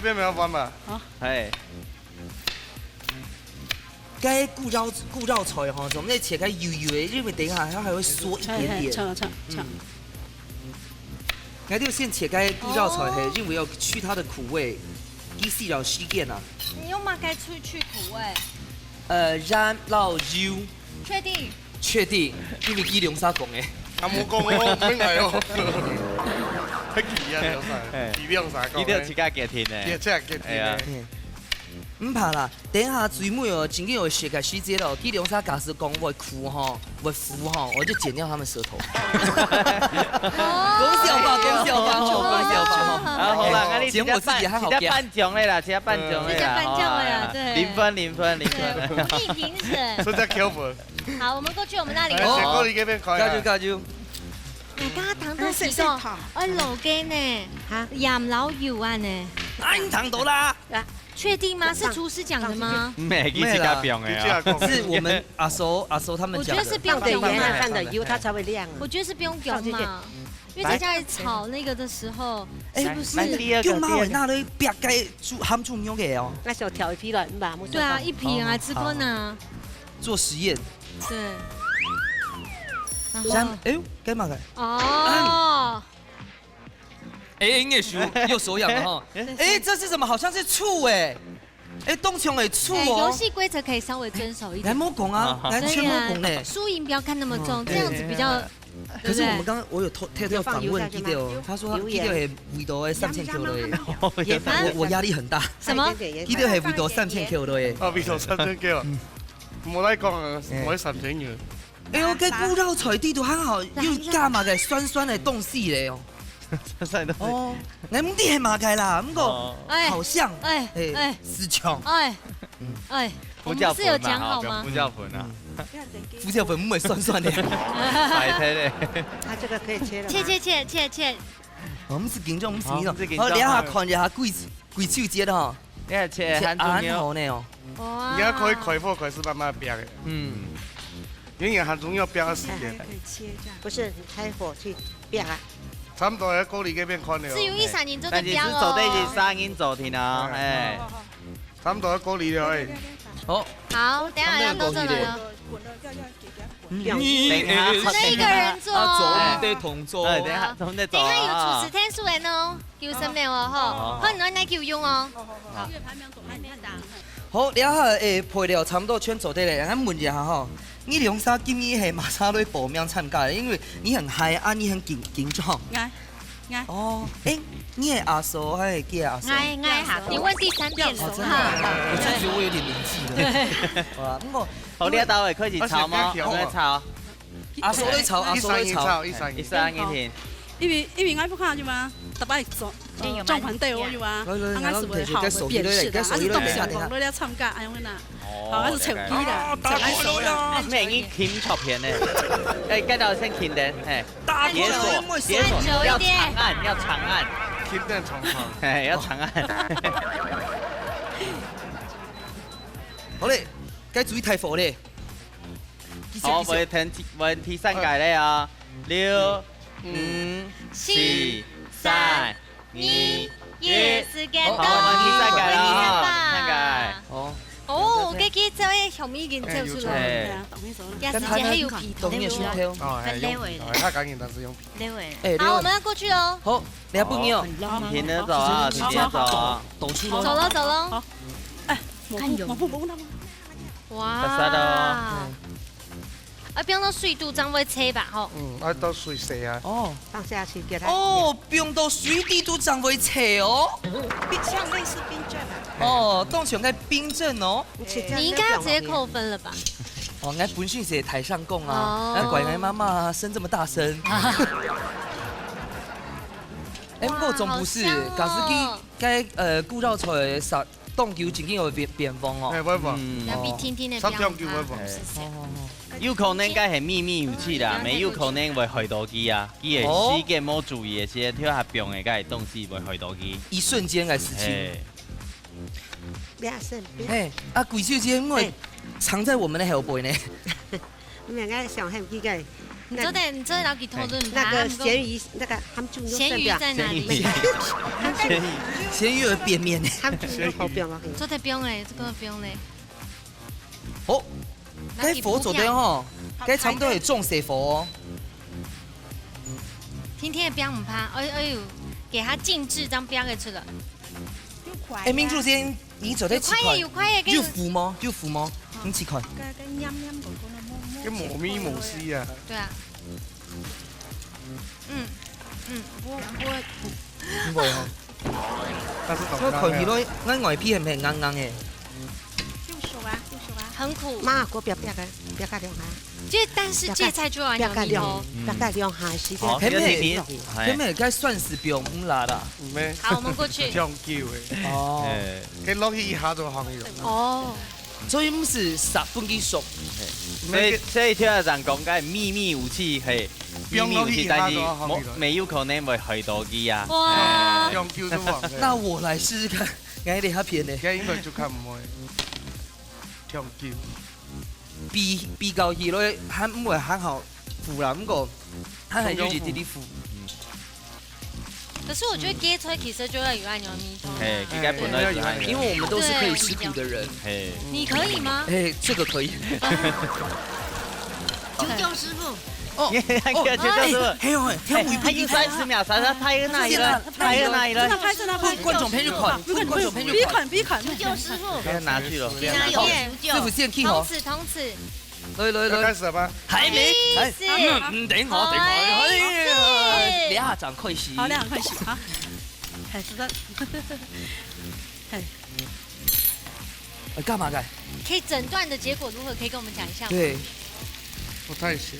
邊沒有彎吧？係，該古老古老菜吼，總得切開幼幼个，因為等一下它還會縮一點點。唱唱唱，該就先切開古老菜，係，因為要去它的苦味，一息了時間啊。你用麼个去去苦味？呃，鹽、老油，確定？確定，因為佢兩儕講个。阿無講哦，毋免來哦。還記啊，兩儕，記兩儕講。佢就自家決定呢。也這樣決定哎呀呢。毋怕啦，等一下最尾哦，真个有時間時節哦，佢兩儕假使講會苦吼，會苦吼，我就剪掉他們舌頭。講笑話，講笑話吼，講笑話吼。啊，好啦，那你剪我自己還好直接頒獎了啦，直接頒獎了啦，直接頒獎了啦好啦對零分，零分，零分。武力評審。所以在Kelvin，好，我們過去我們那裡。哎，先過你這邊看一下。加油加油！哎，剛剛糖豆提到，哎，老雞呢？哈鹽老油啊呢？啊，你糖豆啦！確定嗎？是廚師講的嗎？毋係，佢自家放个啊。你這樣講。是我們阿叔阿叔他們講的。我覺得是不用放點鹽啊，講嘛。放點油，它才會亮啊。我覺得是不用講嘛，因為接下來炒那個的時候，哎，是不是？來第二個用馬尾第二個那都煏該煮鹹豬肉个哦。那小調一批了，你把它對啊，一瓶啊，吃過呢。做實驗。對。然然後哎呦，幹嘛个？哦，哎，應該是右手癢了哈。哎，這是什麼？好像是醋哎。哎，當像係醋哎，哦。遊戲規則可以稍微遵守一點。來莫講啊，來全部講呢。輸贏不要看那麼重，嗯這樣子比較，可是我們對不對？剛剛我有偷偷偷訪問有放油下去嗎？記得哦，他說他記得係味道係三千K了耶。也我我壓力很大。什麼？一點點記得係味道三千K了耶。哦，味道三千K哦。無來講啊，哎無三千元。哎呦，該古老菜底肚還好，又加麼个酸酸个東西咧哦。算都是哦，𠊎毋知係麼个啦，毋過哦好像，哎哎哎，是像哎哎，我胡椒們是有粉嘛，講好嗎哈，？胡椒粉啊，胡椒粉毋會酸酸个。白菜嘞。它這個可以切了嗎？切切切切切，哦，毋使緊張，毋使緊張。哦毋使緊張好，你下看一下幾幾手節吼，你看切切恁鹹豬肉，好呢哦。哇！你還可以開火開始慢慢煏个，嗯，因為鹹豬肉煏个時間，不是，你開火去煏啊。差不多要過你這邊看了。只有一三人做得但是表係做得係哦。三人做定啊，哎，差不多要過你了哎。好，好，等一下要到這來了。等一下這一個人做啊，哦。做得同做。哎，等一下，同你做等一下有啊廚師聽書人哦，叫什麼哦，吼，哦歡迎來叫用哦。好，這下誒配料差不多全做得了，𠊎問一下吼，你兩儕今日係麼儕來報名參加的？因為你很嗨啊，你很緊緊張。 𠊎𠊎哦，誒，你係阿嫂還係佢係阿嫂？哎哎哈，你問第三遍了哦，真的哈。啊，我真的覺得我有點年紀了。好啦，不過好，你兜會開始炒嗎？而且不要調啊開始炒，阿嫂在炒，阿嫂在炒一三一炒，。一三一。一三一停。因為因為𠊎屋下有嘛，逐擺做呃種番豆有啊，來來來啊，𠊎係會好會辨識的，啊，係當時望落來參加，哎呀，那，好，啊，係手機啦，手機手啦。咩？你停照片呢？哎，該到先停的，哎，打解锁，解锁，要長按，要長按，停在床上。哎，要長按。好嘞，該注意大火嘞。好，我聽，我第三屆咧啊，六、五、四、三、二、一。時間到，好，我們第三屆了啊，吧第三屆。哦，哦，我个个走个香味已經走出來了。哎，有錯。哎。對啊，當然走了。也是這還有皮頭。當然是有皮頭。哦，還用皮頭，還有皮頭，還趕緊，但是用皮頭。溜欸。哎，好，溜。我們要過去哦。好，你還不要。哦，很浪漫。停了走啊，停了走啊。走，走出來。走了，走了。好。哎，看有。抹布，抹布，抹布。哇。啥啥的哦。嗯。啊，放到水肚正會脆吧，吼。嗯，啊，到水洗啊。哦。放下去給它。哦，放到水底肚正會脆哦。冰，像類似冰鎮啊。哦，當像該冰鎮哦。你應該要直接扣分了吧？哦，𠊎本身係大聲公啊，哦。難怪𠊎媽媽聲這麼大聲。哎，不過總不是，哇，好香哦。假使佢該，呃，古早菜啥 當久正經會變，變黃哦。哎，會黃。嗯。要比天天的變化，上當久會黃。是這樣。哦，哦，哦。有可能該係祕密武器啦，對，無有可能會害到佢啊。佢个時間無注意个時間，跳下放个該東西會害到佢。一瞬間个事情。嘿。不要生病。嘿，啊，鬼舅姐，因為嘿。藏在我們的後背呢。 你兩個想很奇怪。你做得，你做得摎佢討論吧，那個鹹魚，那個鹹豬肉鹹魚在哪裡？鹹魚，鹹魚有變面呢。鹹豬肉好不要嗎？做得放咧，這個放咧。哦，該火做得吼，該差不多會中死火哦。天天的放毋怕，哎，哎喲，給它靜置，這樣放得出來。哎，明珠姐， 你做得試看。有快耶，有快耶，有符無？有符無？你試看。該，該黏黏糊糊个，摸，摸起來。該無味無絲啊。對啊。嗯，嗯，我，我，你無吼？但是懂了。所以看起來，𠊎外皮係毋係硬硬个？就熟啊，就熟啊。很苦。媽，給我煏煏个，煏个涼啊。 這，但是芥菜就要有味道。煏个兩下時間。好，這個題目，嘿。根本該算是不用辣啦。毋係。好，我們過去。將就个。哦。哎。該落去一下就好了。哦。所以毋係殺分佢熟。嘿。所以，所以聽人講，該祕密武器，嘿，祕密武器，但是無，無有可能會害到佢啊。哇。將就就黃了。那我來試試看，𠊎這下片呢？該應該就較毋會。將就。 比，比較起來，還毋會還好苦啦，毋過，還係有一點點苦。可是我覺得芥菜其實就要有恁樣个味道。嘿，應該本來就還有。因為我們都是可以吃苦的人。嘿。你可以嗎？哎，這個可以。九九師傅。哦，你看，哦，九九師傅。哎，還有，哎，還有，還有三十秒，莎莎拍那裡了，拍那裡了。真的拍，真的拍。觀眾朋友看，觀眾朋友看。比看，比看。九九師傅。不要拿去了，不要拿去。師傅先去吼。同此，同此。 來，來，來。要開始了嗎？還沒，還，四，嗯，嗯，等一下，等一下，哎，哎呀，哎，你下掌開始。好，你下掌開始，好。哎，是的。哎。哎，幹嘛的？可以診斷的結果如何？可以跟我們講一下嗎？對。不太行。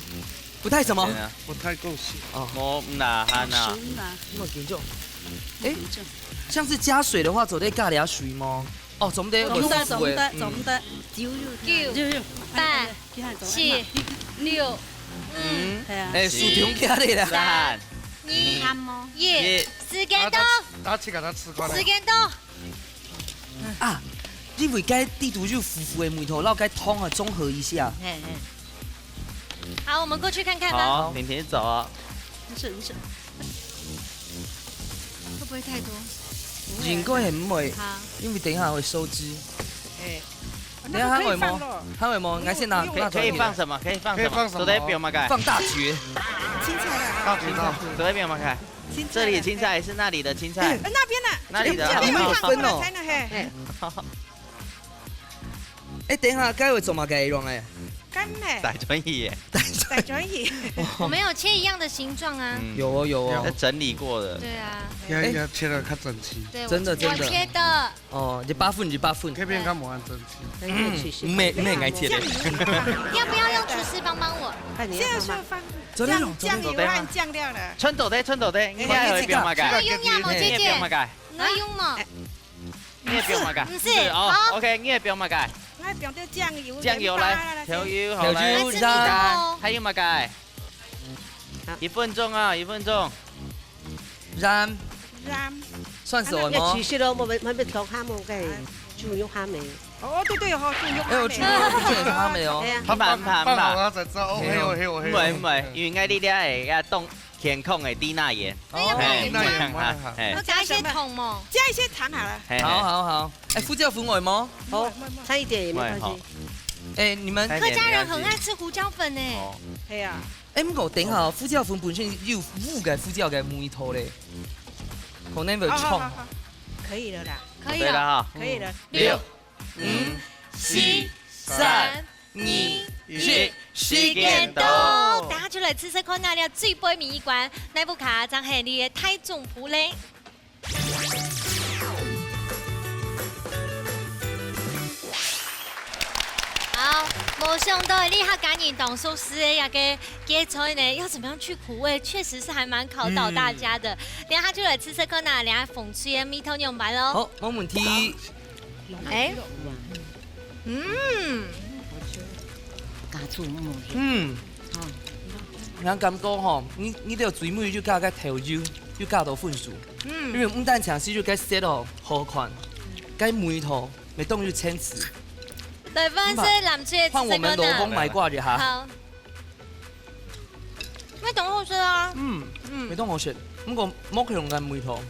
不太什麼？對啊。不太夠鹹。哦。無，毋啦，還啊。鹹啦。那麼嚴重。哎，嚴重。像是加水的話，做得加點水嗎？ 哦，做毋得，做毋得，會苦苦的。做毋得，做毋得。九，九，八，七，六，五，嗯。係啊。哎，手中加的啦。三，二，一，時間到。大家，大家去給它吃光了。時間到。啊，因為該地圖就苦苦的味道，然後該湯啊，中和一下。嘿，嘿。好，我們過去看看吧。好，婷婷走啊。不是，不是。會不會太多？應該係毋會，好。因為等一下會收汁。哎。等一下還會無？那個可以放咯。還會無？應該先拿，用，用，可以，可以放什麼？可以放什麼？可以放什麼？都在表嘛，該。放大絕。青菜啊。大絕招。都在表嘛，該。青菜啊。這裡青菜還是那裡的青菜？哎，那邊呢？那裡的。這邊，你們有分哦。青菜呢，嘿。哎。 哎，等一下，該會做麼个用誒？該咩？大專業。大專業。我們有切一樣的形狀啊。嗯。有哦，有哦。要整理過的。對啊。要，要切得較整齊。對，真的，我，真的。我切的。哦，一百分，一百分。這邊較無恁整齊。嗯，毋係，毋係，𠊎切的。醬油。要不要用廚師幫幫我？看你要放嗎？這樣是放，真的有，醬，醬油和醬料了。摻到底，摻到底，你愛會表嘛个？要用呀，我姐姐。你愛表嘛个？我要用嘛。哎。 你愛放麼个？毋係，毋係哦，好。OK，你愛放麼个？𠊎放點醬油、鹽巴啦，醬油來，調油好來。調油，來，來，來，還有麼个？好。一分鐘啊，一分鐘。鹽。鹽。算是哦。要其實咯，我們，我們調下麼个，豬肉下味。哦，對，對，好，豬肉下味。哎，我豬肉不是也是下味哦。哎呀。他放，毋怕，毋怕，放好了才知道，哦，嘿哦，嘿哦，嘿哦。毋會，毋會，因為𠊎這裡愛，愛凍健康个低鈉盐。哦，嘿，低鈉盐蛮好。嘿。要加一些糖吗？加一些糖好了。嘿，嘿。好，好，好。哎，胡椒粉愛無？好，差一点也没关系。喂，好。哎，你们客家人很爱吃胡椒粉呢。哦。对啊。哎，不过等一下哦，胡椒粉本身有五个胡椒个味道嘞，可能会冲。好，好，好，好。可以了啦。可以了。对了哈。可以了。六、五、四、三、二、一，时间到。大家就来吃吃看，那里最背尾一关，哪部卡张系列的台中普嘞？好，没想到你客家人当熟悉的那个芥菜呢，要怎么样去苦味，确实是还蛮考倒大家的。嗯。等一下就来吃吃看呐，等一下凤吹的味道样般咯。好，没问题。 哎。嗯。加醋，嗯。嗯。哦。人感觉吼，你，你个最尾就加个豆油，又加到分数。嗯。因为毋單淨係就个色哦，好看，个味道，乜當有層次。來，換色藍色，換我们罗峰来挂一下。好。 乜當好食啊。嗯，嗯。乜當好食，不过無共樣个味道。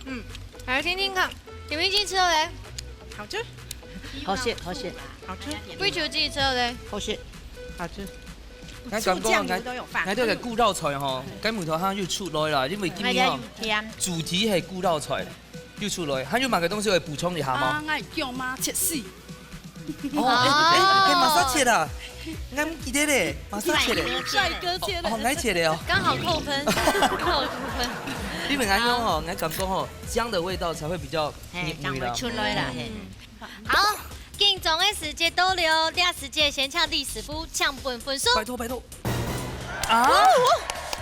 嗯，来听听看，甜面鸡吃了嘞？好吃。好食，好食。好吃。桂球鸡吃了嘞？好食。好吃。𠊎感觉啊，醋酱油都有放。𠊎，𠊎个古老菜吼，个味道好像又出來了，因為今天吼，哎呀，有甜。主題係古老菜，又出來，還有麼个東西愛補充一下嗎？啊，𠊎叫媽切絲。 哦，哎，哎，哎，麼儕切啊？𠊎毋記得咧，麼儕切咧？帥哥切的。哦，哦，𠊎切的哦。剛好扣分，剛好扣分。因為恁樣吼，𠊎感覺吼，薑的味道才會比較，嘿，入味啦。才會出來啦，嘿。嗯。好，緊張的時節到了，這時節先請李師傅請分分數。拜託，拜託。啊！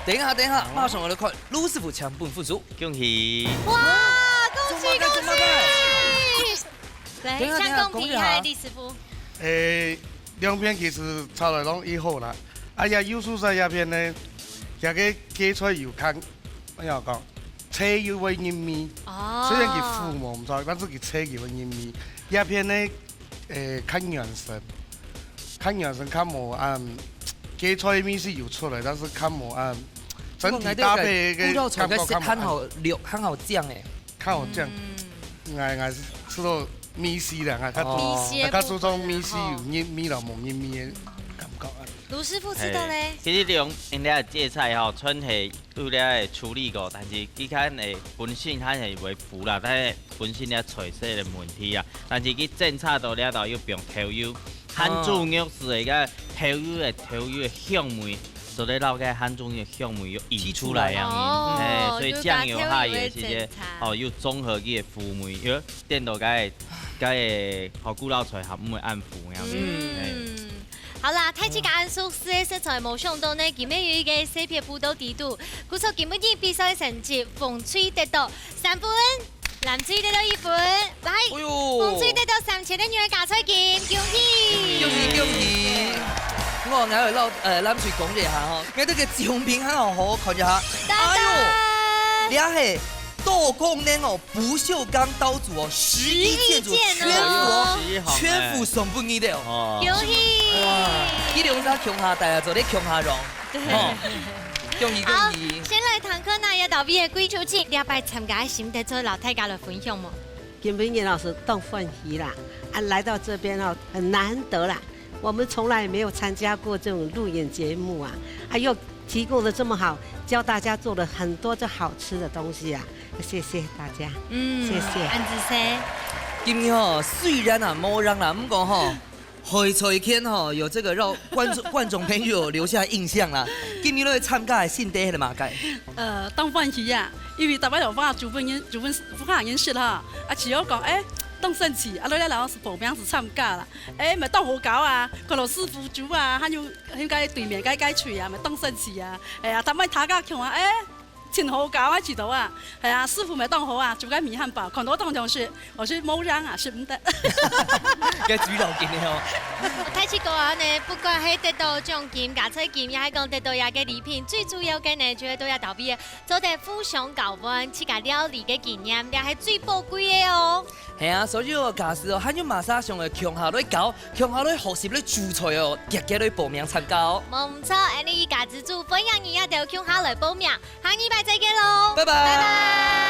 等一下，等一下，馬上我來看，盧師傅請分分數。恭喜！哇，恭喜，恭喜！ 來，等一下，等一下，請公平一下，講一下。李師傅。誒，兩片其實炒來攏已好啦。啊，也有時在這片呢，這个芥菜有看，怎樣講，菜又會入味。哦。雖然佢苦無毋錯，但是佢菜佢會入味。這片呢，誒，較軟身，較軟身，較無恁，芥菜味是有出來，但是較無恁，整體搭配个感覺較無恁。不過𠊎兜个古老菜个色很好綠，很好靚誒。 較好講。嗯。𠊎，𠊎係食到味緒啦，𠊎較，哦。味緒个部分，較注重味緒有入味咯，無入味个感覺啊。盧師傅食到咧？嘿，其實兩，因為這个芥菜吼，全係有咧處理過，但是佢看誒本身還係會苦啦，但係本身个菜色个問題啊，但是佢檢查到這度又放豆油， 番薯肉絲个豆油个，豆油个香味，所以摎該番薯肉个香味又引出來啊。提出來。哦，嘿，所以醬油下也係个，就加豆油个檢查。哦，又綜合佢个風味，又顛倒該，該个，哦，古老菜還毋會恁苦樣。嗯。嘿。好啦，大自家恁熟悉个食材，無想到呢，今晡日有一个細撇步到底肚，故所今晡日比賽成績，紅隊得到三分。 藍隊得到一分，來，哎喲。紅隊得到三千个銀个加菜金，恭喜！恭喜，恭喜！𠊎，𠊎愛摎，呃，藍隊講一下吼，𠊎這个獎品還好好看一下。當當。哎喲，這係多功能哦，不鏽鋼刀組哦，十一件組全副哦，十一件哦。十一行哎。全副送分你个哦。哦。恭喜！哇，一兩儕共下戴啊，做得共下用。對。哦，恭喜，恭喜！好，先來談看啊，也到位个貴州籍，這擺參加个心得做摎大家來分享無？ 今晡日老師當歡喜啦，啊，來到這邊哦，很難得啦。我們從來沒有參加過這種露營節目啊，啊，又提供了這麼好，教大家做了很多這好吃的東西啊，謝謝大家，嗯，謝謝。恁仔細。今日吼，雖然啊無人啦，毋過吼， 海菜篇吼，有這個讓觀眾，觀眾朋友留下印象啦。今日來參加个心得係麼个？呃，當歡喜啊，因為逐擺都分，逐分，逐分，逐下人識哈，啊，只有講，哎，當生趣，啊，來來老師報名係參加啦，哎，乜當好搞啊，看到師傅煮啊，還有，還有該對面該，該菜啊，乜當生趣啊，哎呀，逐擺大家共下，哎，真好搞啊，知道啊。哎呀，師傅乜當好啊，煮个米漢堡，看到當像係，我係無人啊，係毋得。个主流緊个哦。大七哥啊呢，不管係得到獎金、加菜金，也係講得到這个禮品，最主要个呢，就係到這投資，做得互相交換自家料理个經驗，這係最寶貴个哦。係啊，所以哦，假使哦，還有麼儕想愛共下來搞，共下來學習來煮菜哦，遽遽來報名參加哦。無毋著，恁呢一家之煮，歡迎你也都共下來報名。 下禮拜再見囉，拜拜。拜拜。